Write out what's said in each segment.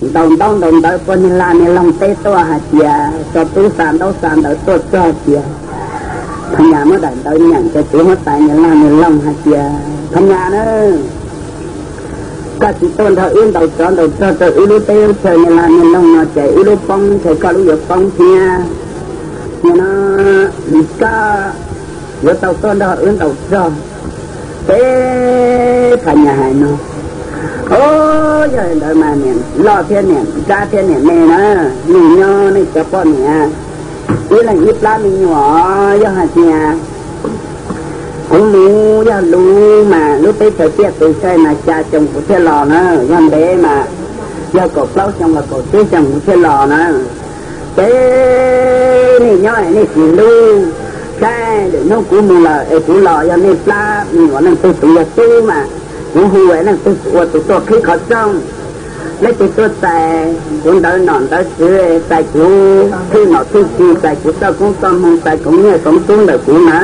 ntaus ntaub ntaus ntawv puag niag lag niag loog teb tuaj hais tias tso tub xa ntaub xa ntawv tuaj txog tias Phas Nyas muab daim ntawv nyeem rau tus huab tais niag lag niag loog hais tias, Phas Nyas na, koj tsis tuaj nrog wb ntaus tsov ntaus rog rau wb lub teb lub chaw niag lag niag loog no ces wb lub poob ntshe koj lub yuav poob thiab. Nim no koj yuav tau tuaj nrog wb ntaus rog. Ces Phas Nyas hais no, Au, yog li ntawd mas niam loj thiab niam nrab thiab niam me na, nej nyob nej cov poj niam ib leeg ib plab me nyuam, yog hais tias kuv mus yog luv mas lub teb chaws tiaj tus sai mas xya xyoo kuv thiaj los na, yog ntev mas yog kaum plaub xyoo los kaum tsib xyoo kuv thiaj los na. Ces nej nyob nej tsis hlub, saib lwm hnub kuv mus lawm es kuv los yog nej plab me nyuam leej twg tus yog tub mas kuv hu leej twg ua tus tuaj qhib qhov rooj. Leej twg tuaj txais kuv ntawv nom ntawv tswv, txais kuv thwj nom thwj tswv, txais kuv txoj koob txoj hmoo, txais kuv nyiaj kuv txhub ntawm kuv na.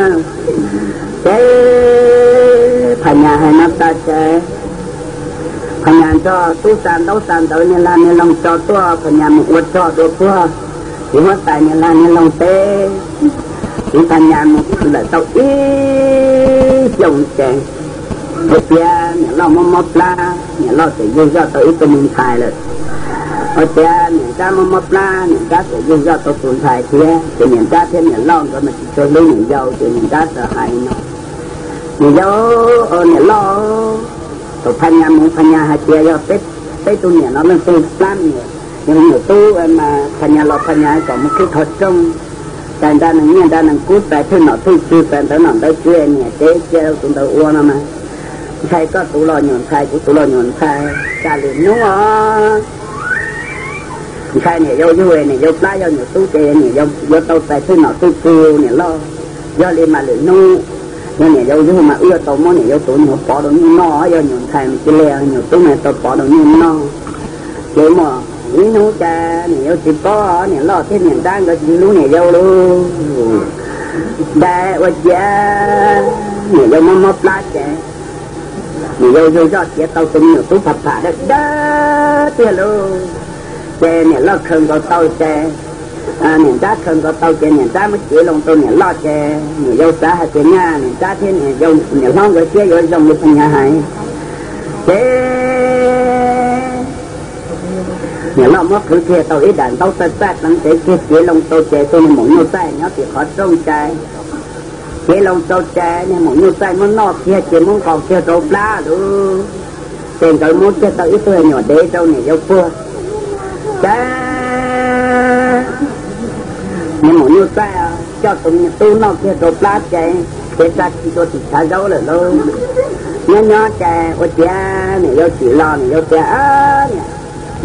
Ces Phas Nyas hais no tas ces Phas Nyas nrog tub xa ntaub xa ntawv niag lag niag loog tso tuaj, Phas Nyas mus ua rog dua puag tus huab tais niag lag niag loog teb. Ces Phas Nyas mus lawm tau ib xyoos ces ua ciav niam loj mob mob plab, niam loj txawm yug zoj tau ib tug me ntxhais lawm. Ua ciav niam nrab mob mob plab, niam nrab txawm yug zoj tau tus ntxhais thiab. Ces niam nrab thiab niam loj nkawd mas tsis tshua hlub niam yau, ces niam nrab txawm hais no, Niam yau, niam loj, thaum Phas Nyas mus Phas Nyas hais tias yog peb tug niam no leej twg plab me nyuam, yog me nyuam tub mas Phas Nyas los Phas Nyas kom mus qhib qhov rooj, txais nra nees nyiaj nra nees kub, txais thwj nom thwj tswv, txais ntawv nom ntawv tswv, niam tsev cia rau tus ntawd ua no mas ntshai koj tus los nyuam ntxhais kuv tus los nyuam ntxhais, cas lwm hnub os. Ntshai niam yau yug, niam yau plab yog nyuam tub ces niam yau yuav tau txais thwj nom thwj tswv niam loj. Yog li mas lwm hnub yog niam yau yug mas wb yuav tau muab niam yau tus nyuam pov rau nyuj noj, yog nyuam ntxhais mas cia li, nyuam tub mas tau pov rau nyuj noj. Ces muaj ib hnub cas niam yau tsis paub, niam loj thiab niam nrab nkawd tsis hlub niam yau lauj. Ntawd ua ciav niam yau mob mob plab ces niam yau yug zoj tiav tau tus me nyuam tub pham pham dawb dawb tiag lauj. Ces niam loj khaws nkaus tau ces niam nrab khaws nkaus tau ces niam nrab muab cev loo rau niam loj ces niam yau xav hais tias nyaj niam nrab thiab niam hlob nkawd siab yuav zoo li Phas Nyas hais. Ces niam loj muab qhwv kiag tau ib daim ntaub txaij txaij pleev tsev kiag cev loo rau ces tus niag maum nyuj txaij nyob tim qhov rooj ces cev loo rau ces niag maum nyuj txaij muab noj kiag ces muab nqos kiag rau plab lauj. Ces nkawd muab kiag tau ib tug nyuam dev rau niam yau puag. Ces niag maum nyuj txaij coj tus me nyuam tub noj kiag rau plab ces cev tsa ki rau tim tshav zaub lawm lauj. Nyob nyob ces ua ciav niam yau tsim los, niam yau tias, Niam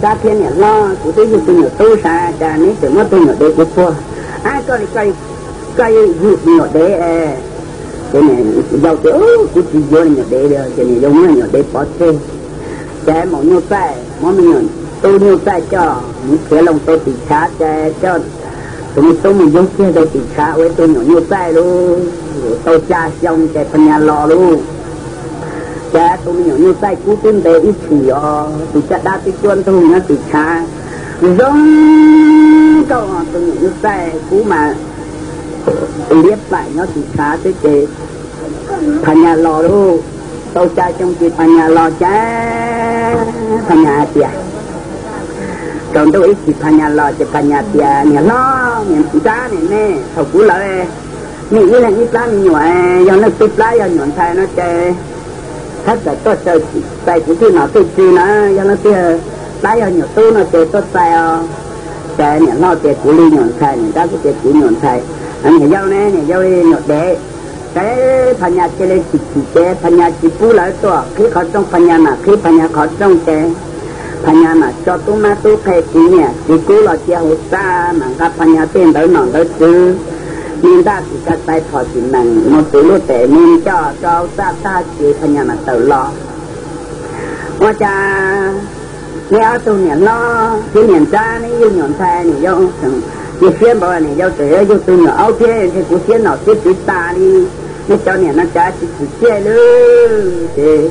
nrab thiab niam hlob, kuv twb yug tus nyuam tub sav, cas neb tseem muab tus nyuam dev kuv puag? Ab, koj li koj yug nyuam dev es. Ces niam yau tias, Kuv tsis yuav nyuam dev li. Ces niam yau muab nyuam dev pov tseg. Ces maum nyuj txaij muab me nyuam tub nyuj txaij coj mus khiav loo rau tim tshav ces coj tus me tub mus yug kiag rau tim tshav ua ib tug nyuam nyuj txaij lauj. Tau xya xyoo ces Phas Nyas los lauj. Ces tus me nyuam nyuj txaij kub twb nte ib txhis os, tus caj dab twb cuab ntug nyob tim tshav. Zoo nkauj, tus nyuam nyuj txaij kub mas liab plaim nyob tim tshav xwb ces Phas Nyas los lauj. Tau xya xyoo ces Phas Nyas los ces Phas Nyas hais tias, tsaus ntuj ib chim Phas Nyas los ces Phas Nyas tias, Niam hlob, niam nrab, niam me, thaum kuv lawv nej ib leeg ib plab me nyuam, yog leej twg plab yog nyuam ntxhais no ces thov txawm tuaj txais kuv thwj nom thwj tswv na, yog leej twg plab yog nyuam tub no ces tuaj txais os. Ces niam hlob tias, Kuv li nyuam ntxhais. Niam nrab kuj tias, Kuv nyuam ntxhais. Niam yau ne, niam yau li nyuam dev. Ces Phas Nyas cia li tsis chim ces Phas Nyas tsis pub lawv tuaj qhib qhov rooj, Phas Nyas mam qhib Phas Nyas qhov rooj ces Phas Nyas mam tso tub mab tub qhe txiv niam txiv kub los cia hauv txaj, mam nqa Phas Nyas tej ntawv nom ntawv tswv, me ntaj tsis ka tais phom tsis meem, mus txwv lub tes me coj rau hauv txaj tag ces Phas Nyas mam tawm los. Ua cas neb ob tug niam hlob thiab niam nrab neb yug nyuam ntxhais, niam yau cia siab npaum niam yau tseem yuav yug tus nyuam aub thiab, ntshe kuv siab nom siab tswv tas li. Nej cov niam no cas tsis tsim txiaj li. Ces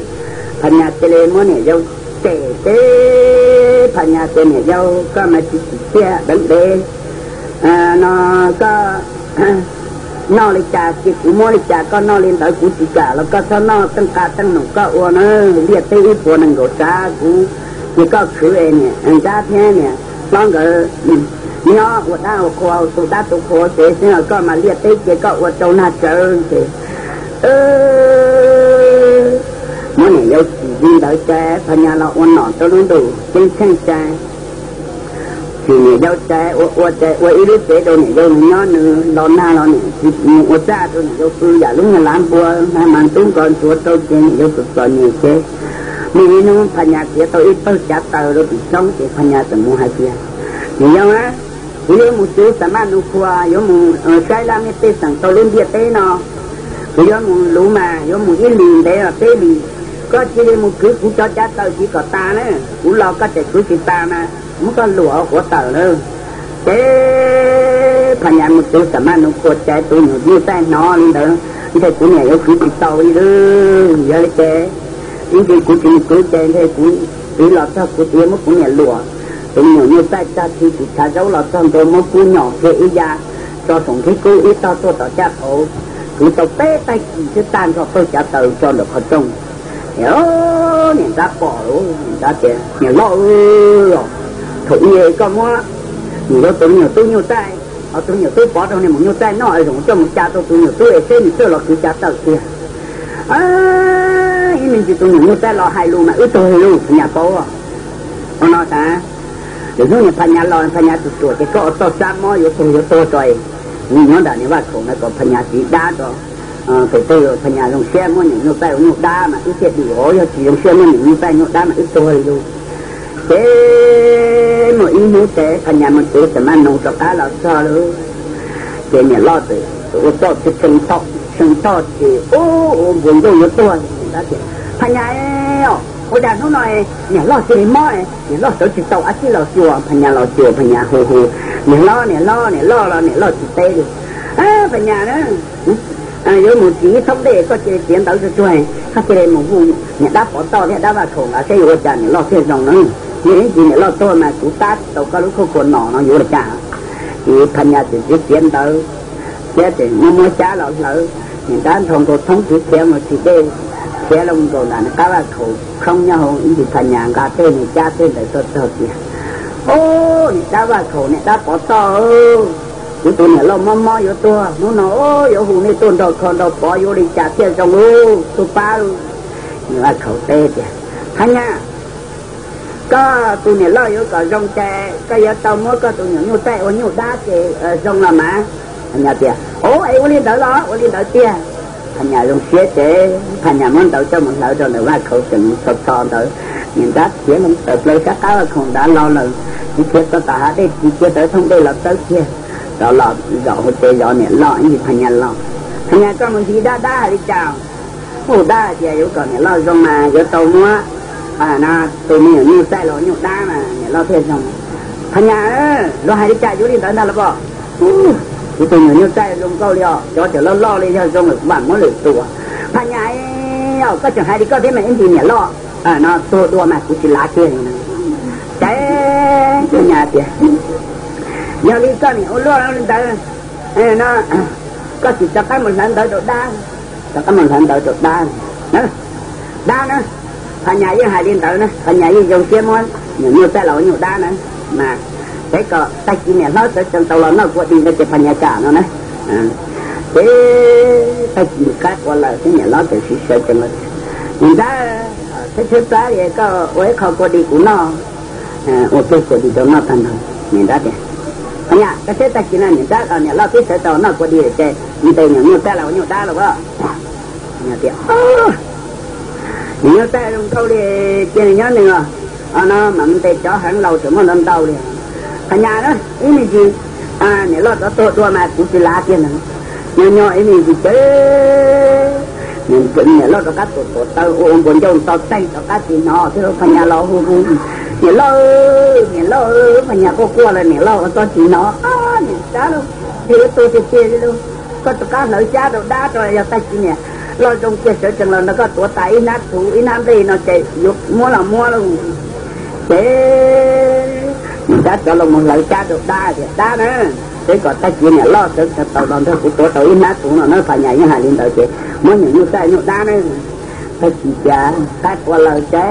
Phas Nyas cia li muab niam yau cem ces Phas Nyas tias, Niam yau, koj mas tsis tsim txiaj deev dev no, koj noj li cas ces kuv muab li cas, koj noj li ntawd, kuv tsis kam los koj txhob noj teej qa teej num koj ua na. Liaj teb ib puas nees nkaum tsav kuv cia koj khwv es niam nrab thiab niam hlob nkawd nyob ua dab ua qhua, tu dab tu qhua ces xwb, koj mas liaj teb cia koj ua rau nag tsawv ces muab niam yau tsim li ntawd ces Phas Nyas los ua nom rau lub ntuj ceeb tsheej ces tsim niam yau ces ua ua ces ua ib lub tsev rau niam yau nws nyob, nws los nag los niam tsis mus ua txaj rau niam yau pw, yam lub niag lav npua nag mas ntub nkos ntsuav rau ces niam yau txom txom nyem ces muaj ib hnub Phas Nyas txiav tau ib pawg cav taws rau tim roob ces Phas Nyas txawm mus hais tias, Niam yau, kuv yuav mus txug Xam Maj Nus Khuas, yuav mus saib laj mej pej xeem rau lub ntiaj teb no. Kuv yuav mus luv mas yuav mus ib hlis ntev los peb hlis. Koj cia li mus kwv kuv cov cav taws tiv kom tas na, kuv los koj tseem kwv tsis tas mas muab koj luam ua quav tawm na. Ces Phas Nyas mus txug Xam Maj Nus Khuas ces tus nyuam nyuj txaij hnov li ntawd, Ntshai kuv niam yuav kwv tsis tau li lawm, yog li ces ib ntsis kuv tsis mus kwv ces ntshai kuv kwv los txog kuv txiv muab kuv niam luam. Tus nyuam nyuj txaij tag thi tis tshav zaub los txog ntua muab kub nyom kiag ib ya tso saum nthib kub ib tog tuaj tom caj qhauv, kwv tau peb tag kis twb tag nrho pawg cav taws tso ntawm qhov rooj. Niam nrab pom, niam nrab tias, Niam loj, thaum ub koj muab niam yau tus me nyuam tub nyuj txaij, ho tus nyuam tub pov rau niag maum nyuj txaij noj, zoo coj mus ca rau tus nyuam tub es seb nws txawj los kwv cav taws tiag. Ib me ntsis tus nyuam nyuj txaij los hais lus mas wb tuag li lawm, Phas Nyas paub. Ua no tas, lwm hnub niam Phas Nyas los, Phas Nyas tus ruam ces koj ua txoj xab mob yuav tuag yuav tuag tso, kuv nyob nram niam Vaj Khaum na kom Phas Nyas txiv dab tso. Tes teg Phas Nyas zoo siab muab nyuam nyuj txaij ua nyuj dab mas wb thiaj dim, yog tsis zoo siab muab nyuam nyuj txaij nyuj dab mas wb tuag li lawm. Ces muaj ib hnub ces Phas Nyas mus txug Xam Maj Nus rov qab los txog lawm, ces niam loj txawm ua txoj tshee thoj, tshee thoj ces ua npuas ncauj yuav tuag. Phas Nyas, ua cas hnub no niam loj cia li mob, niam loj sawv tsis tau dab tsi los xyuas. Phas Nyas los xyuas, Phas Nyas hu hu, Niam hlob, niam hlob, niam loj los niam loj tsis teb li. Phas Nyas na, yuav mus txiav ib thoob dej, koj cia li txiav ntawv tsuag tsuag, koj cia li mus hu niam dab Pov Toj thiab dab Vaj Khaum nkawd seb yuav ua cas niam loj thiaj zoo na. Yog ib ntsis niam loj tuag mas kuv tab tsis tau koj lub khuj khuas nom no yuav ua cas. Ces Phas Nyas txawm txiav txiav ntawv thiab txawm muab muab xyab los hlawv, niam nrab nthos nkaus thoob txiv khiav mus tsis dej, khiav los nkaus ntawm qab Vaj Khaum khoob nyob hauv. Ib ntsis Phas Nyas nqa tej niag cab tej ntawd tuaj txog tias, Au, niam dab Vaj Khaum, niam dab Pov Toj, kuv tus niam loj mob mob yuav tuag, hnub no yuav hu nej tuaj nrog kho nrog pov yuav ua li cas thiaj zoo lauj, tuaj pab lauj. Niam Vaj Khaum teb tias, Phas Nyas, koj tus niam loj yuav kom zoo ces koj yuav tau muab koj tus nyuam nyuj txaij ua nyuj dab ces zoo los mas. Phas Nyas tias, Au, es ua li ntawd los? Ua li ntawd tiag. Phas Nyas zoo siab ces Phas Nyas muab ntawv coj mus hlawv rau ntawm Vaj Khaum tseem txhos txhos ntawd. Niam nrab khiav tawm plaws sab qab Vaj Khaum nrad los lawm, khiav txog tom hav dej tsis khiav tawm thoob dej los txawb kiag, rov los zaum hauv tsev zov niam loj. Ib ntsis Phas Nyas los, Phas Nyas, koj mus hliv dab dab hais li cas? Muaj dab hais tias yuav kom niam loj zoo mas yuav tau muab tus me nyuam nyuj txaij los nyuj dab mas niam loj thiaj zoo. Phas Nyas, luag hais li cas yuav li ntawd ntag los pom? Kuv tus nyuam nyuj txaij zoo nkauj li os, cov cawm loj loj li, yog zoo lawm kuv mam muab lwm tus. Phas Nyas, koj tseem hais li koj thiab mas ib ntsis niam loj no tuag dua mas kuv tsis lav kiag li. Ces Phas Nyas tias, Yog li koj niam ua luaj li ntawd no, koj tsis rov qab mus hlawv ntawv rau dab, rov qab mus hlawv ntawv rau dab. Dab na, Phas Nyas yeej hais li ntawd na, Phas Nyas yeej zoo siab muab nyuam nyuj txaij los ua nyuj dab na, mas peb kom tag kis niam hlob sawv tsees tau los noj kua dis no ces Phas Nyas kam no na. Ces tag kis qaib qua lawm xwb niam hlob txawm siv sawv tsees los, Niam nrab, tsheb tsheb plab li, koj ua ib qho kua dis kuv noj. Ua kiag kua dis rau noj tag nrho, niam nrab tias, Phas Nyas, koj saib tag kis no niam nrab, niam loj twb sawv tsees noj kua dis lawm ces mus ntes nyuam nyuj txaij los ua nyuj dab los as. Tias, Niam nyuj txaij zoo nkauj li, cia nws nyob nws os, no mas mus ntes cov heev laus tseem muaj ntau ntau li. Phas Nyas na, ib me ntsis niam loj rov tuag dua mas kuv tsis lav kiag ntag. Nyob nyob ib me ntsis ces niam loj rov qab tuam tuam taw ua npuas ncauj nto teg rov qab tsis hnov thiab. Phas Nyas los hu hu, Niam loj, niam loj, Phas Nyas quaj quaj los niam loj ua txoj tsis hnov. Niam nrab lauj, thiaj yuav tuag tiag tiag li lauj. Koj rov qab hlawv xyab rau dab rau, yog tag kis niam loj zoo kiag sawv tsees los nrog koj tuav tas ib hnab txhuv ib hnab nplej no ces yuav muab los muab lauj. Ces Cov laus mus hlawv cab rau dab tias, Dab na, seb kom tag kis niam loj sawv tau los nrog kuv tuav tau ib hnab txhuv no na. Phas Nyas yeej hais li ntawd ces muab nyuam nyuj txaij nyuj dab na. Tag kis cas qaib qua lawm ces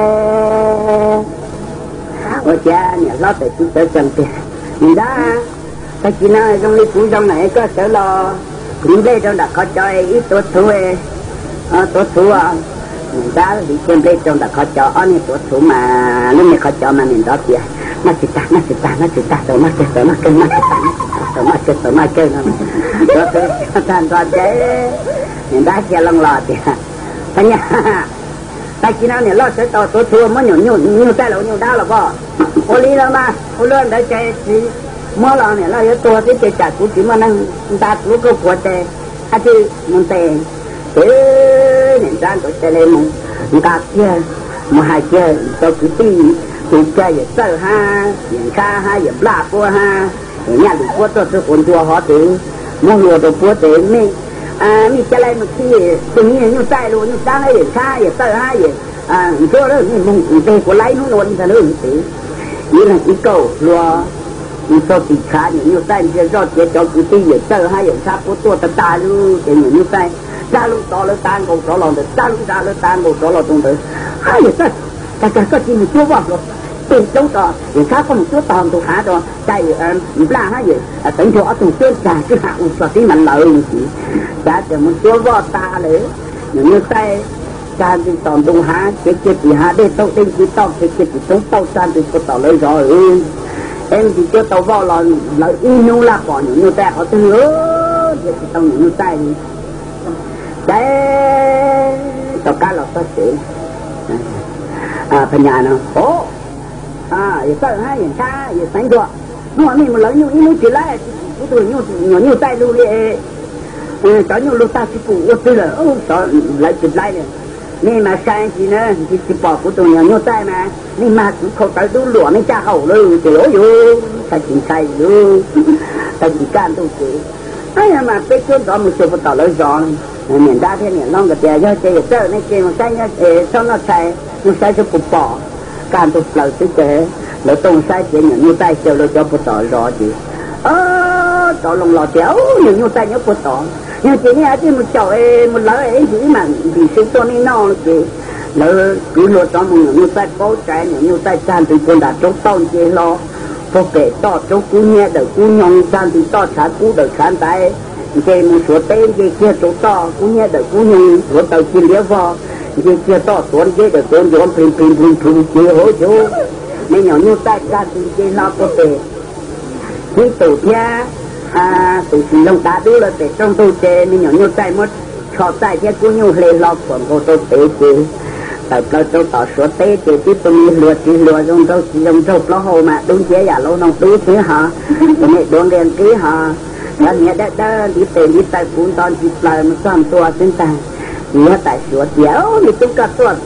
ua cas niam hlob txawm tsis sawv tsees tias, Niam dab, tag kis no zoo li kuv zoo na, koj sawv los hliv nplej rau nram qhov cos ib tuav txhuv, tuav txhuv. Niam dab hliv kiag nplej rau nram qhov cos ob niag tuav txhuv mas lub niag qhov cos mas niam nrov tias, Noj tsis tag, noj tsis tag, noj tsis tag, tau noj kawg, tau noj kawg, noj tsis tag, noj tsis tag, tau noj kawg, tau noj kawg no. Tuav txhuv tag nrho ces niam dab cia loo los tias, Phas Nyas, tag kis no niam loj sawv tau tuav txhuv muab nyuam nyuj txaij los ua nyuj dab los pob? Ua li los mas, ua luaj ntawd ces tsis muab los niam loj yuav tuag xwb ces tsam kuv tsis muaj neeg nta kuv lub kauj kuav ces ab tsi mus ntes. Ces niam nrab ntawd cia li mus nqa kiag, mus hais kiag rau kwv tij, tus kiag yawm Txawj hab yawm Nkhab hab yawm Nplaj puab hab yawm Nyaj Lwm puab tuaj txug quas ncua hov ces muab hlua rau puab ces, Nej ca le mus khi tus me nyuj txaij los ua nyuj dab, yawm Nkhab yawm Txawj hab yawm Ntsuab, nej moog ntes kuv laib hnub no li ntag lauj. Ces ib leeg ib kauj hlua txog tim tshav, nyuam nyuj txaij ntsia zoj tias cov kwv tij yawm Txawj hab yawm Nkhab puab tuaj tag tag lug ces nyuam nyuj txaij txag lug tod lawv tav nkaus rov los ntawd, txag lug nrad lawv tav nkaus rov los rau ntawd. Hab yawm Txawj, kag kag koj cia mus cuab voj hluas peg dloob rau yawm Nkhab, koj mus cuab tog ntug hav rau, ca yawm Nplaj hab yawm Txawj Ntsuab ob tug cuab ntag, kwj ha u txog tib mas lawv. Ces cas mus cuab voj tag lawm, nyuam nyuj txaij txag ntws tom ntug hav, khiav kiag tim hav dej tauj dej nti toj, khiav kiag tim roob tauj txag ntws puag tom lawv zov. Eb, ntsis cuab tau voj los lawv ib hnub laj pom nyuam nyuj txaij qhov twg, nrhiav tsis tau nyuam nyuj txaij li. Ces tom qab los txog tsev, Phas Nyas no, Yawm Txawj hab yawm Nkhab yawm Xeev Ncuab, hnub no nej mus lawv nyuj ib hnub tsis laib, tsis pum kuv tus nyuam nyuj txaij lug li. Cov nyuj lug tag tsis pum ua twg lawm, lawv tsis laib li. Nej mas sai ntsis na, ntsis tsis pom kuv tus nyuam nyuj txaij mas nej mag kuv khau tawv dub luam nej caj haum lawm. Ces ua yuav txhais tsis ntshai li. Tag kis kaj ntug ces, Ab, yog mas peb cuab ntxov mus xyuas puag tom lawv zov. Niam nrab thiab niam hlob nkawd tias, Yog ces Yawm Txawj, nej cia mus saib, txhob noj tshais, mus saib seb puas pom. Kaj ntug plaws xwb ces lawv tuaj saib ces nyuam nyuj txaij xyaw lawv cov puag tom zov ces, o, rov loo los tias, Nyuam nyuj txaij nyob puag tod. Yog ces nej cia li mus caum, mus lawv ib ntsis wb mam ntim su tuaj nej noj. Ces lawv kwv hlua rov mus, nyuam nyuj txaij paub tsav, nyuam nyuj txaij txag ntws puag nram roob tauj nce hlo puag pem toj roob kub hnyiab dawm kub nyoog, txag ntws toj tshav kub dawm tshav ntaiv, nce mus Suav teb, nce kiag rau toj kub hnyiab dawm kub nyoog, hluav taws kiag liab vog, nce kiag toj tuav nceb dawm tuav ncuav nplhws nplhws nplhws nplhws ces hauv xyov me nyuam nyuj txaij txag ntws nce hlo puag pem Tib Tus thiab Tus Tsis Loog dav dub lawv pem rooj ntug ces me nyuam nyuj txaij muab tsho txaij thiab kub nyuj hle hlo khuam nkaus rau pem ces tawm plaws rau tom Suav teb ces tib tug me hluas tsis hluas, zoo nraug tsis zoo nraug, plaub hau mas dub nciab yam laus noog dub xwb hos, tus me duav nqia nqib hos, cov hniav dawb dawb ntiv tes ntiv taw puv nto ntsis plaws mus txog ntua xwb ntag. Txiv huab tais Suav tias, Me tub, koj tuaj,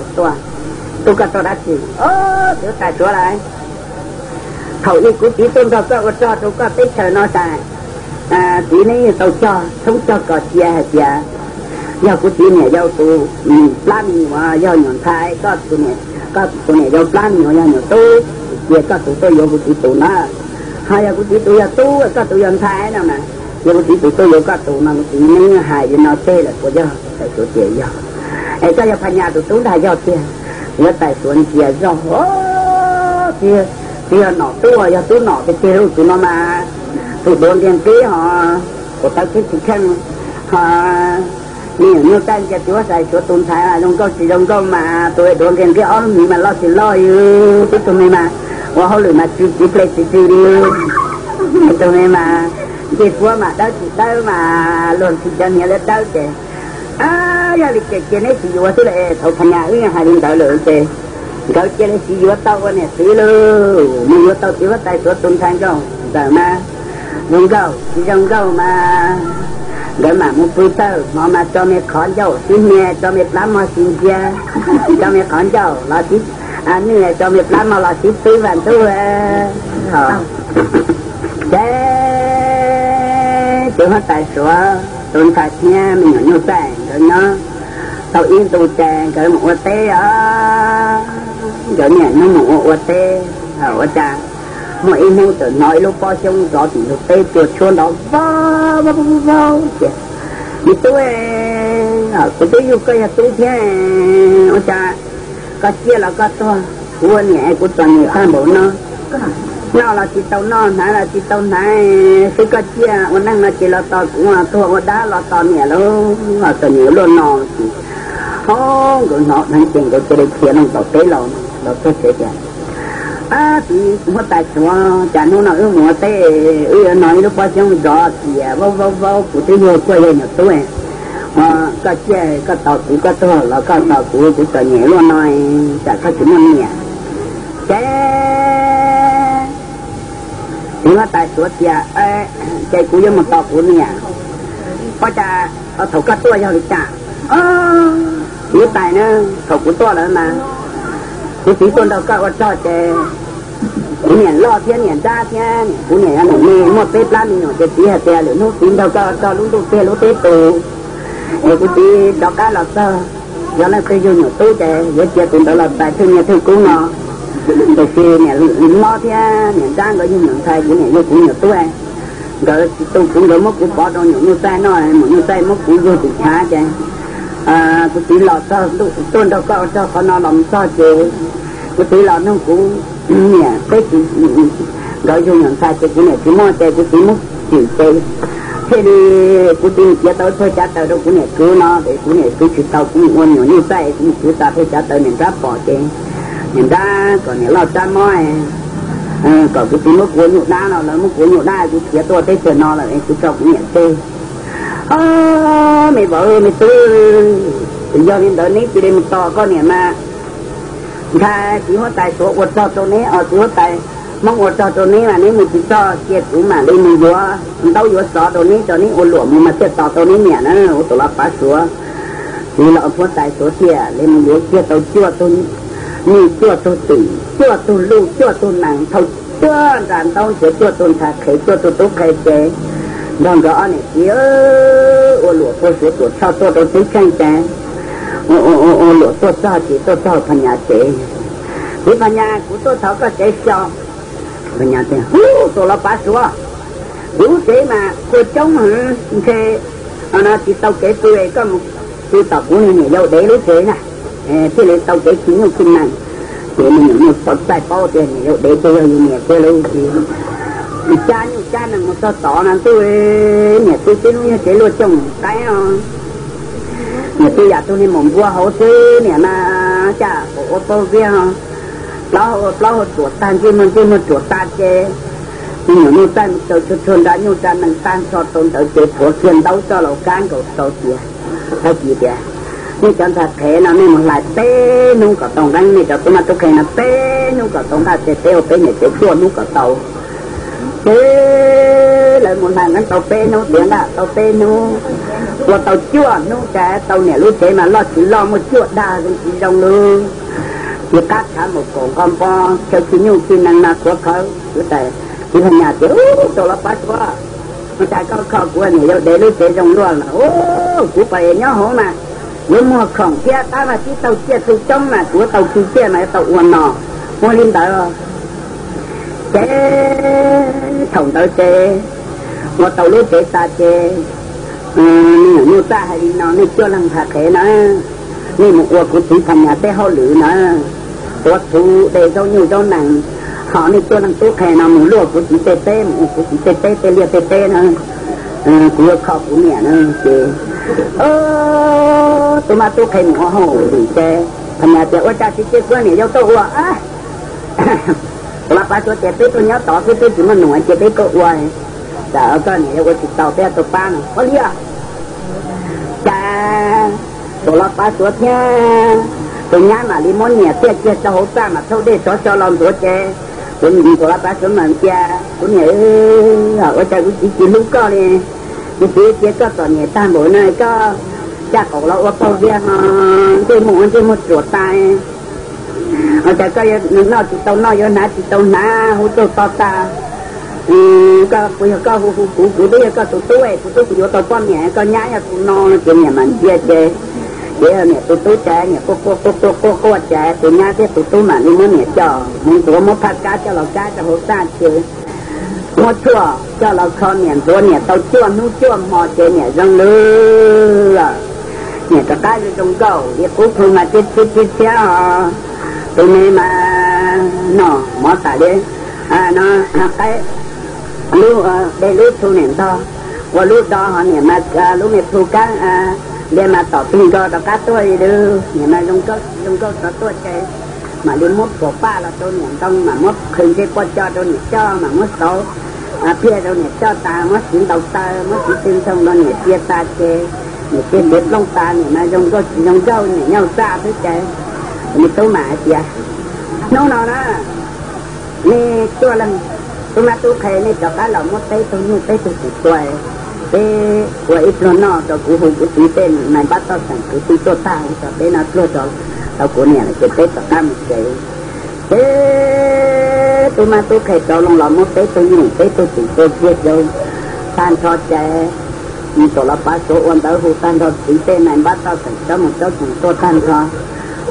tub koj tuaj dab tsi? Txiv huab tais Suav lawm, thaum ub kuv txiv tuaj nrog koj ua rog rau koj teb chaws no tas, txiv neb yeej tau cog tshoob cog kos cia hais tias yog kuv txiv niam yau tus plab me nyuam yog nyuam ntxhais, koj tus niam yau plab me nyuam yog nyuam tub, cia koj tus tuaj yuav kuv txiv tus na. Ho yog kuv txiv tus yog tub, koj tus yog ntxhais no mas, yog kuv txiv tus tuaj yuav koj tus no, kuv txiv neb hais li no tseg lawm puas yog? Tais Suav tias yog. Es koj yog Phas Nyas tus tub ntag? Yog tiag. Txiv huab tais Suav ntsia zog, txiv, txiv yog nom tub, yog tub nom tiag tiag lauj tus no mas, tus duav nqia nqib hos, kuv tawv tib tsis kheej hos, me nyuam nyuj txaij ntsia txiv huab tais Suav tus ntxhais zoo nkauj tsis zoo nkauj mas tus duav nqia nqib ob lub mis mas loj tsis loj li, tib tug me mas ua hauj lwm mas tsw txiv ple tsis tsw li, tib tug me mas ncej puab mas dawb tsis dawb mas luag ntxhi cov hniav dawb dawb ces, yog li ces cia neb sib yuav xwb lauj. Thaum Phas Nyas wb yeej hais li ntawd lawm ces nkawd cia li sib yuav tau ua niam txiv lauj, mus yuav tau txiv huab tais Suav tus ntxhais nkauj ntxawm mas zoo nkauj tsis zoo nkauj mas nkawd mam mus pw tawm hmo mas tso me qhov ncauj sib hnia, tso me plab mog sib ntsia, tso me qhov ncauj los sib nwj, tso me plab mog los sib twb vas ntub. Ces txiv huab tais Suav tus ntxhais thiab me nyuam nyuj txaij nkawd nyob tau ib ntu ces nkawd mus ua teb os. Nkawd niaj hnub mus ua ua teb, ua cas Muaj ib hnub txawm hnov ib lub pob xyoob zov tim ntug teb tuaj tshuab nrov vau vau vau tias, Me tub, kuv twb yug koj yog tub thiab, ua cas koj ciaj los koj tuag, kuv ua niam kuv txom nyem tag npaum no, noj los tsis tau noj, hnav los tsis tau hnav, xwb koj ciaj ua neej no ces los tos kuv, tuag ua dab los tos niam lauj, txom nyem luaj no. Ces ho nkawd hnov dheev ces nkawd cia li khiav loo tom teb los, los txog tsev tias, Ab, txiv huab tais Suav, cas hnub no wb mus ua teb wb yuav hnov ib lub pob xyoob zov tias vau vau vau, kuv twb yug koj yog nyuam tub, koj ciaj koj tos kuv, koj tuag los koj tos kuv, kuv txom nyem luaj no, tsam koj tsis muaj niam. Ces txiv huab tais Suav tias, Ces kuv yuav mus tos kuv niam. Ua cas thaum koj tuaj yog li cas? Txiv huab tais na, thaum kuv tuaj lawm mas kuv txiv tuaj nrog koj ua rog ces kuv niam loj thiab niam nrab thiab kuv niam yog niam me muaj peb plab me nyuam ces txiv hais tias lwm hnub txiv nrog koj ua rog lub ntuj tiag lub teb tus, es kuv txiv rov qab los txog, yog leej twg yug nyuam tub ces yuav cia tus ntawd los txais thwj niaj thwj kub no. Tiam sis niam loj thiab niam nrab nkawd yug nyuam ntxhais, kuv niam yug kuv nyuam tub, nkawd tsis tu kuv, nkawd muab kuv pov rau nyuam nyuj txaij noj, nyuam nyuj txaij muab kuv yug tim chav ces kuv txiv los txog, tuaj nrog koj ua rog qhov no los mus txog ces kuv txiv los nug kuv niam peb tsis, nkawd yug nyuam ntxhais ces kuv niam tsis muaj ces kuv txiv muab tsim ces thiaj li kuv txiv mus txiav tau thawj cav taws rau kuv niam kwv no es kuv niam kwv tsis tau, kuv mus ua nyuam nyuj txaij, kuv mus kwv tau thawj cav taws niam nrab pom ces niam nrab kom niam loj rab mob kom kuv txiv muab kuv ua nyuj dab no, lawv muab kuv ua nyuj dab kuv khiav tuaj teb chaws no lawm es kuv tso kuv niam tseg. Ob, me vauv me tub, yog li ntawd neb cia li mus tos koj niam mas, ntshai txiv huab tais Suav ua rog rau neb os, txiv huab tais Hmoob ua rog rau neb mas neb mus tsis txog cia kuv mam li mus yuav ntaub yuav xov rau neb, rau neb ua luam mus mas thiaj tos tau neb niam na. Ua Tuam Los Pav Suav, txiv los huab tais Suav thiaj li mus yuav kiag tau cuaj tug nyuj, cuaj tug twm, cuaj tug luj, cuaj tug nees, thauj cuaj nra ntaub, nrhiav cuaj tug ntxhais qhev, cuaj tug tub qhe ces nrog nkawd ob niam txiv ua luam puag Suav Tuam Tshoj tuaj rau teb tsheej ces ua luam tuaj txog ces tuaj txog Phas Nyas tsev. Txiv Phas Nyas, kuv tuaj thov koj tsev xyov. Phas Nyas tias, Ub, Tuam Los Pav Suav, kuv lub tsev mas kua coob heev, ntshe tsis tau kev pw, koj mus pw tom kuv niam yau dev lub tsev na, thiaj li tau kev khi nyuj khi nees. Ces me nyuam nyuj txaij paub tias niam yau dev ces yog yus niam kiag lub tsev, cab nyuj cab nees mus txog tod no ntuj, niam txiv tib lub nyuag tsev luaj cooj qaib os, niam txiv yam tug niag maum npua hauv xwb, niam mas caj qaum ua paug viag os, plaub hau ua plaub hau ruam tag, ntsej muag ntsej muag ruam tag ces me nyuam nyuj txaij mus tsaws tsuag tsuag nra nyuj nra nees tag nrho rau ntawd ces rhuav kiag ntaub coj los kab nkaus rau tias, tag kis tias, Nej cov ntxhais qhev no nej mus hlais peb hnub kom tau nqeeb, nej cov tub mab tub qhe no peb hnub kom tau nqaj, txog peb ua peb niam tsev cuaj hnub kom tau. Ces lawv mus hlais nqeeb tau peb hnub, tiav nqaj tau peb hnub, ua tau cuaj hnub ces tau niam lub tsev mas loj tsis loj, muaj cuaj dag zoo tsis zoo lub, ces qab khav mus kaum nqo npo, chaw khi nyuj khi nees mas khuav qhawv. Txiv Phas Nyas tias, Ub, Tuam Los Pav Suav, ua cas koj kho kuv niam yau dev lub tsev zoo luaj lawm? Ub, kuv pom es nyob hauv mas yuav muag khoom thiab qab vaj tsib taug ciaj txhu coob mas kuv yuav tau khi ciaj mas yuav tau ua no. Ua li ntawd ces thaum ntawd ces ua tau lub tsev tas ces me nyuam nyuj txaij hais li no, Nej cuaj leeg ntxhais qhev na, nej mus ua kuv txiv Phas Nyas tej hauj lwm na, tuav txhuv, de zaub nyuj zaub nees, ho nej cuaj leeg tub qhe no mus luaj kuv txiv tej teb, mus ua kuv txiv tej teb tej liaj tej teb na, kuv yuav kho kuv niam na. Ces tub mab tub qhe mus ua hauj lwm ces Phas Nyas tias, Ua cas tsis cia kuv niam yau tuaj ua? Tuam Los Pav Suav tias, Peb tuaj nyob tod xwb, peb tsis muaj num, cia peb tuaj ua, tsam koj niam yau ua tsis tau peb yuav tau pab no. Ua li os. Cas Tuam Los Pav Suav thiab tus nyab mam li muab niam tiaj kiag rau hauv txaj mas thauj dej tsov xyo los ntxuav ces Tuam Los Pav Suav mas tias, Kuv niam, ua cas kuv txiv tsis hlub koj li? Kuv txiv tias koj txom nyem tag npaum no, koj caj qaum los ua paug viag ho ntsej muag ua ntsej muag ruam tas, ua cas koj yuav noj tsis tau noj, yuav hnav tsis tau hnav, hu tuaj to tas. Koj puas yog koj hu hu kuv, kuv twb yog koj tus tub, kuv twb yuav tau poj niam, koj nyab yog tus no. Ces niam mam ntsia ces Ces niam tus tub ces niam quaj quaj quaj quaj quaj quaj ces tus nyab thiab tus tub mam li muab niam coj mus ntxuav, muab phaj kab coj los kab rau hauv txaj ces muab tshuaj coj los kho niam ntxuav niam tau cuaj hnub cuaj hmo ces niam zoo lawm. Niam rov qab zoo nkauj li qub plhu mas tib txhiab tib txhiab os. Tus me mas no mov tas li no, qaib lub de lub plhu niam ntog, ua lub do ho niam mas lub me plhu kab li mas tom tig nkaus rov qab tuaj li lawm. Niam mas zoo nkauj zoo nkauj rov tuaj ces mam li muab phuam paj los rau niam ntoo, mam muab qhwv ntsej poj co rau niam coj, mam muab xauv phiaj rau niam coj tas, muab siv ntaus taw, muab siv tw ntxhoo rau niam cia tas ces niam cia tiav plooj tas, niam mas zoo nkauj tsis zoo nkauj, niam nyob hauv txaj xwb ces tus me tub mam hais tias, hnub no na nej tuaj leej tub mab tub qhe, nej rov qab los muab peb tug nyuj peb tug twm tua, peb ua ib pluag noj rau kuv hu kuv txiv tej nais npab toj xeem kwv tij tuaj tag, hu tso peb noj pluag rau kuv niam lawm ces peb rov qab mus tsev. Ces tub mab tub qhe rov loo los muab peb tug nyuj peb tug twm tua kiag rau tag nrho ces Tuam Los Pav Suav ua ntawd hu tag nrho txiv tej nais npab toj xeem tsob mus tsob txoos tuaj tag nrho,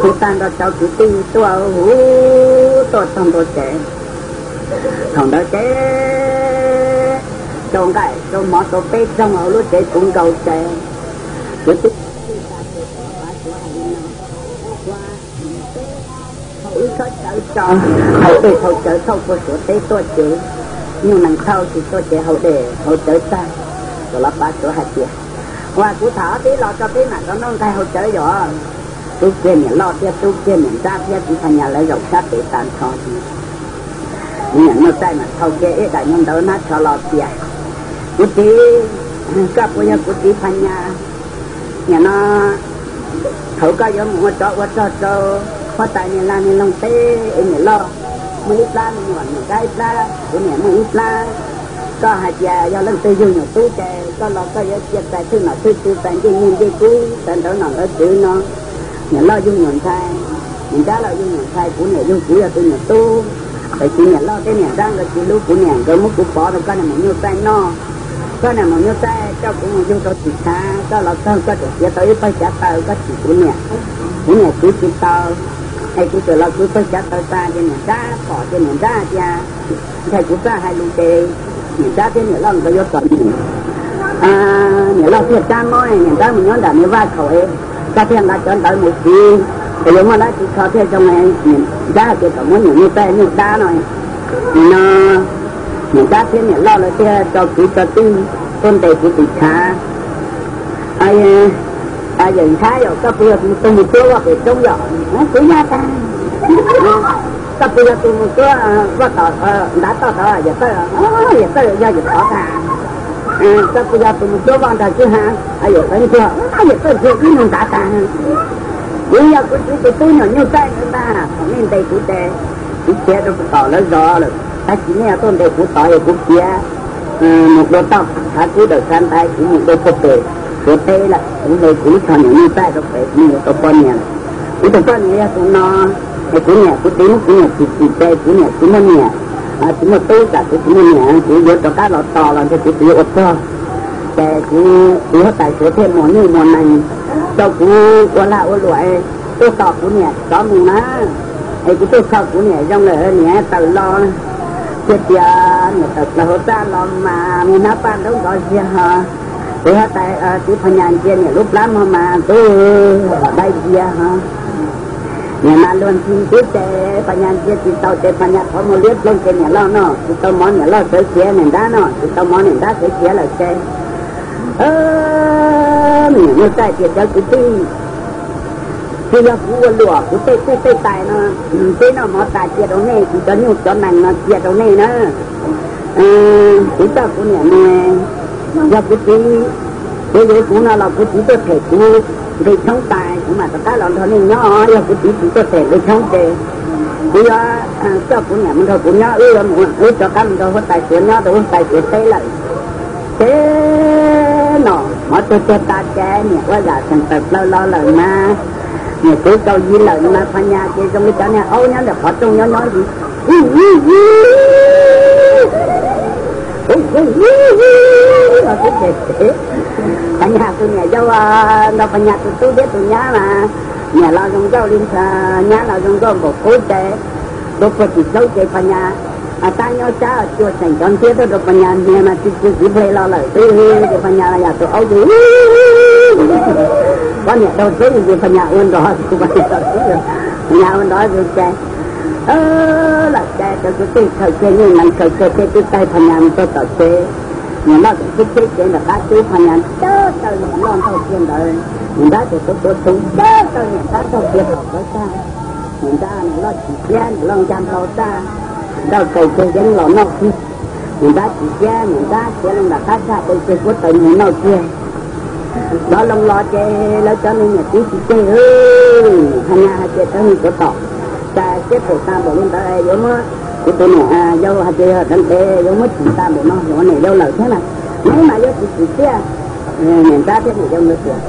hu tag nrho cov kwv tij tuaj hu tuaj txog ntua ces thaum ntawd ces rau nqaij rau mov rau peb rooj hauv lub tsev puv nkaus ces kwv tij Tuam Los Pav Suav hais li no, ua, haus ib txhob cawv tso, haus dej haus cawv thauj puag Suav teb tuaj ces, nyuj nees thauj tsis tuaj ces haus dej haus cawv tag. Tuam Los Pav Suav hais tias, ua kuv tham ob peb los tso peb mam rov noj nqaij haus cawv yom. Tub kiag niam loj thiab tub kiag niam nrab thiab txiv Phas Nyas lawv zaum sab pem tas nrho. Niam nyuj txaij mas thau kiag ib daim nyuj ntawd hnab tsho los tias, kuv txiv, koj puas yog kuv txiv Phas Nyas? Nim no thaum koj yuav mus ua tsov ua rog rau huab tais niag lag niag loog teb es niam loj muaj ib plab me nyuam, niam nrab ib plab, kuv niam muaj ib plab. Koj hais tias yog leej twg yug nyuam tub ces koj los koj yuav cia txais thwj nom thwj tswv, txais ncej nyiaj ncej kub, txais ntawv nom ntawv tswv no. Niam loj yug nyuam ntxhais, niam nrab los yug nyuam ntxhais, kuv niam yug kuv yog tus nyuam tub. Tiam sis niam loj thiab niam nrab nkawd tsis hlub kuv niam, nkawd muab kuv pov rau koj niag maum nyuj txaij noj. Koj niag maum nyuj txaij coj kuv mus yug rau tim tshav, koj los txog koj tseem txiav tau ib pawg cav taws koj tsim kuv niam. Kuv niam kwv tsis tau, es kuv txawm los kwv pawg cav taws tas ces niam nrab pom ces niam nrab hais tias, ntshai kuv txawj hais lus ces niam nrab thiab niam loj nkawd yuav kom niam, niam loj thiaj rab mob, niam nrab mus nyob nram niag vaj khaum, koj thiaj nqa cov ntawv mus siv, es yuav muaj dab tsi kho thiaj zoo. Niam nrab hais tias kom muab niam nyuj txaij nyuj dab no. Nim no niam nrab thiab niam loj lawv thiaj tso kwv tso tij tuaj ntes kuv tim tshav. Yawm ntxhab, yog koj puas yog tus mus tuag mus cuab voj pem roob yom? Kuv yog tag. Koj puas yog tus mus cuab voj tom ntav toj tod yawm txawj? Yawm txawj yog yawm tod tag. Koj puas yog tus mus cuab voj nrog kwj ha? Yawm txawj ntsuag, yawm txawj ntsuag ib nug ntav tag. Kuv yog kuv txiv tus tub nyuam nyuj txaij ntag, thaum nej ntes kuv ces kuv khiav rau tom lawv zos lawm, tab sis nej tuaj ntes kuv tod es kuv khiav mus dua toj tshav kub dawm tshav ntaiv, kuv mus dua puag pem Suav teb lawm, kuv hle kuv lub tsho nyuam nyuj txaij rau pem, kuv mus yuav tau poj niam lawm. Kuv tus poj niam yog tus no, es kuv niam kuv txiv muab kuv niam tsim txim ces kuv niam tsis muaj niam, tsis muaj tub, tsam kuv tsis muaj niam kuv yuav rov qab los tos los ntshe kuv tsis yuav ua txog. Ces kuv txiv huab tais Suav thiaj muas nyuj muas nees rau kuv ua lag ua luam, tuaj tos kuv niam rov mus na. Es kuv tuaj kho kuv niam zoo lawm, niam tawm los, thiaj tias niam tawm plaws hauv txaj los mas me hnab paj ntaub ntxov ziag ho. Kuv huab tais txiv Phas Nyas ntsia niam lub plab mog mas tub dai zias ho. Niam mas luag ntxhi xwb ces Phas Nyas ntsia tsis tau ces Phas Nyas qhov muag liab ploog ces niam loj noj tsis tau mov, niam loj sawv khiav, niam nrab noj tsis tau mov, niam nrab sawv khiav lawm ces niam nyuj txaij tias cov kwv tij, tsis yog kuv ua luam, kuv tej txuj tej tais no, peb noj mov tas cia rau nej, kuv cov nyuj cov nees no cia rau nej na. Kuv coj kuv niam mus, yog kuv txiv, kuv yuav kuv no los kuv txiv tuaj them kuv nqi tshoob tas kuv mam rov qab los nrog nej nyob. Yog kuv txiv tsis tuaj them nqi tshoob ces kuv yuav coj kuv niam mus nrog kuv nyob, wb yuav mus, wb rov qab mus nrog huab tais Suav nyob rau huab tais Suav teb lawm. Ces no mov tuag tuag tas ces niam ua zam tseem tawm plaws los lawm mas, niam kwv kaus yig lawm mas Phas Nyas ces zoo li cov niag aub nyob ntawm qhov rooj nyob nyob ntsis. Phas Nyas tus niam yau nrog Phas Nyas tus tub thiab tus nyab mas, niam los zoo nkauj li ntawd, nyab los zoo nkauj npaum qub ces, ntuj puag tim roob ces Phas Nyas tab nyob sab cua tseem cov ntiab tuaj rau Phas Nyas hniav mas tsis tsis txiv ple los lawm xwb. Ces Phas Nyas los yam tus aub ces poj niam daug teb ces Phas Nyas ua nrov, Phas Nyas ua nrov zus ces lawm ces cov kwv tij khaws kiag nyuj nees khaws kiag tej tub taig Phas Nyas mus txog tom tsev. Niam loj tseem tub tsheb ces nram qab tub Phas Nyas cab taw niam loj ntaug kiag ntawd, niam nrab ces tuav tuav txhuv cab taw niam nrab ntaug kiag tom plawv tag. Niam nrab niam loj chim siab niam loj nkag npau tag, nrauj kaus ceg yeeb los noj kiag. Niam nrab chim siab niam nrab khiav loo nram qab tshaj tau ceg kuab taws mus noj kiag. Lov loo los ces lawv cov neeg niam txiv tsis ceg, Phas Nyas hais tias cov neeg tuav tom, cas siab phem tas npaum li ntawd yuav muab, kuv tus niam yau hais tias yog deev dev yuav muab chim tas npaum no, niam yau lawm thiab na, neb mas yuav tsis chim siab. Niam nrab thiab niam yau nkawd tias,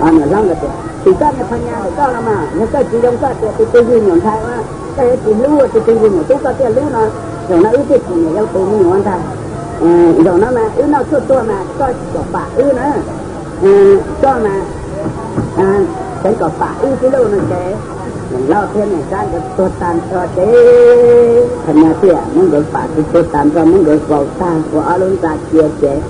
niam hlob nkawd tias, tim koj niag Phas Nyas ntawm koj los mas yog koj tsis zoo koj tias tus twg yug nyuam ntxhais ua koj yuav tsis hlub, tus twg yug nyuam tub koj thiaj hlub no, zaum no wb thiaj tsim niam yau tus me nyuam ntag. Zaum no mas wb noj tshuaj tuag mas koj kom pam wb na, koj mas tseev kom pam wb xwb lauj no ces, niam loj thiab niam nrab nkawd tuag tag nrho ces Phas Nyas thiaj muab nkawd pam tsis tuag tag nrho, muab nkawd faus tag ua ob lub ntxa cia ces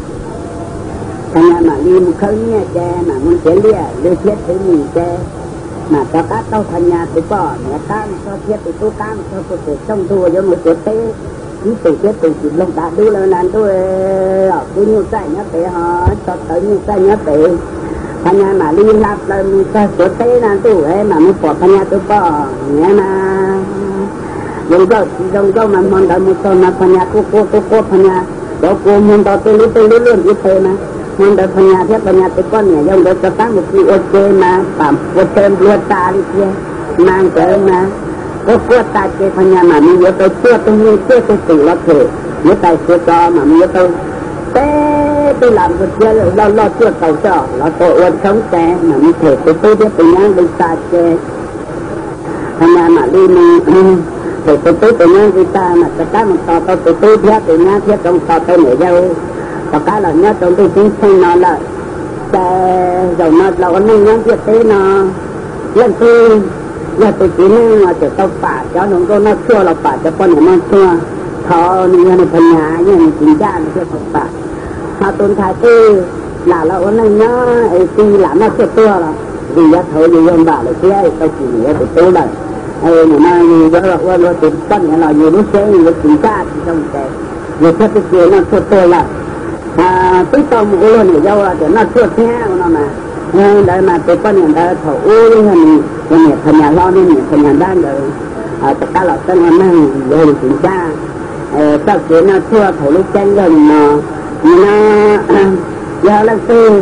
Phas Nyas mam li mus khawb nyiaj ces mam mus nrhiav liaj lwg thiab txwv mis ces mam rov qab taug Phas Nyas tus poj niam qab mus txog thiab tus tub qab mus txog puag pem rooj ntug uas yuav mus tuav teb. Ib tus thiab tus tsis mloog dav dub lawm na ntuj, os, kub nyuj txaij nyob pem ho, tso tawv nyuj txaij nyob pem. Phas Nyas mam li hla plaws mus txog tuav teb na ntuj, mam mus pom Phas Nyas tus poj niam na. Zoo nkauj tsis zoo nkauj mas hmo ntawd mus txog mas Phas Nyas quaj quaj quaj quaj, Phas Nyas cov kua muag nto tej lub tej lub luaj ntiv tes mas, hmo ntawd Phas Nyas thiab Phas Nyas tus poj niam yau nkawd rov qab mus pw ua ke mas pam ua ke nplua tas li tiag. Mas nkawd mas quaj quaj tas ces Phas Nyas mam mus yuav tau cuaj tug neeg cuaj tug twm los them, yuav tais suav tso mam mus yuav tau peb tug lam npua thiab loj loj cuaj tau coj los tua ua tshoob ces mam mus them tus tub thiab tus nyab nqi tas ces Phas Nyas mam li mus them tus tub tus nyab nqi tas mam rov qab mus tos tau tus tub thiab tus nyab thiab rov tos tau niam yau, rov qab los nyob rau ntuj ceeb tsheej no lawm. Ces zaum no los ua neej nyob ntiaj teb no, leej twg yog tus txiv neej uas tseem tau pam cov hluas nkauj noj tshuaj los pam cov poj niam noj tshuaj, thov nws yog nws Phas Nyas, yog nws tsis ncaj nws thiaj tau pam. Ho tus ntxhais twg lam los ua neej nyob es tsis lam noj tshuaj tuag los vim yav thaud yus yog npam lawm thiab tau tsis nws yog tus tub lawm. Nim no yus yuav los ua luag tus poj niam los yus lub siab yus yuav tsis ncaj tsis zoo ces yus thiaj txoj kev noj tshuaj tuag lawm. Twb tau mus ua luag niam yau los tias noj tshuaj thiab ua no mas, ntawd mas tus poj niam ntawd thaum ub yog nws, yog niam Phas Nyas hlob thiab niam Phas Nyas nrab nkawd rov qab los txeeb ua neeg yuav li tsis ncaj, txoj kev noj tshuaj thaum lub ceeb yog li no. Nim no yog leej twg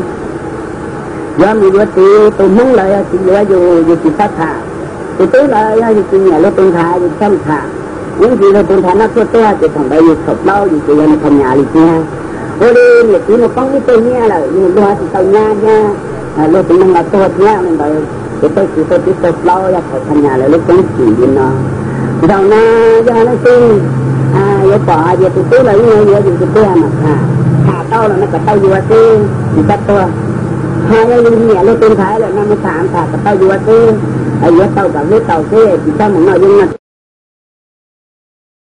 yuav mus yuav txiv, tus Hmoob lawm yog tsis yuav yus, yus tsis txhob tham. Tus tub lawm yog yus tsis nyiam luag tus ntxhais yus txhob tham. Ib ntsis luag tus ntxhais noj tshuaj tuag ces thaum ntawd yus txhaum plaub yus ces yog nws Phas Nyas li thiab. Ua li niam txiv mus poob ib tug nyiaj lawm yus luag tsis tau nyab thiab, luag tus neeg los tuag thiab li ntawd ces tej txiv tuag tib txhaum plaub yog thaum Phas Nyas lawv lub koob tsim li no. Zaum no yog leej twg yuav pom hais tias tus tub lawm yeej yuav yus tus tiag mas tham, tham tau los no kom tau yuav xwb tsis txhob tuag. Ho yog yus nyiam luag tus ntxhais lawm no mus tham tham kom tau yuav xwb, yuav tau kom hlub tau xwb tsis txhob mus noj yeeb noj